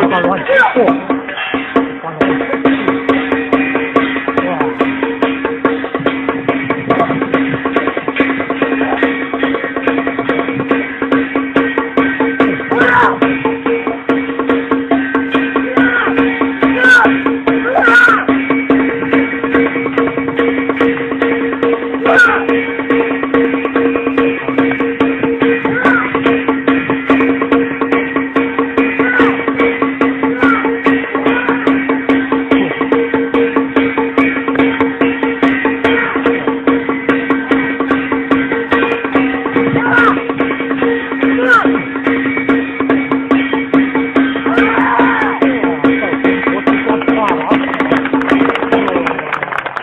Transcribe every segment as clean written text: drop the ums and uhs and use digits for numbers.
大罗支。哇！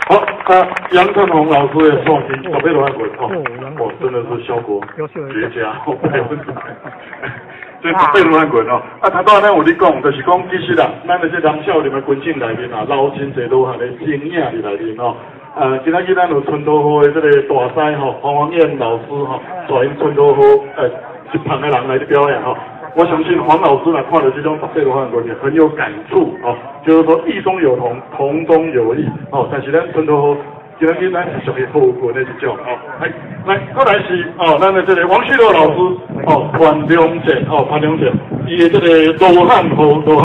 好，啊，杨成宏老师的创新，十八罗汉拳哦，哦，真的是效果绝佳，100%。這十八羅漢拳哦，啊，頭拄仔咱有咧講，就是講其實啦，咱的這南少林的拳種內面啊，留真濟羅漢的身影佇內面哦。今仔日咱有春桃河的這個大師吼，黃黃燕老師吼，帶𪜶春桃河一旁的人來咧表演吼。我相信黃老師若看著這種十八羅漢拳，也很有感觸哦。就是說異中有同，同中有異哦。但是咱春桃河今仔日咱是屬於好拳的一種哦。來，來，過來是哦，咱的這個王旭樂老師哦，潘良健哦，潘良健，伊的這個羅漢河羅。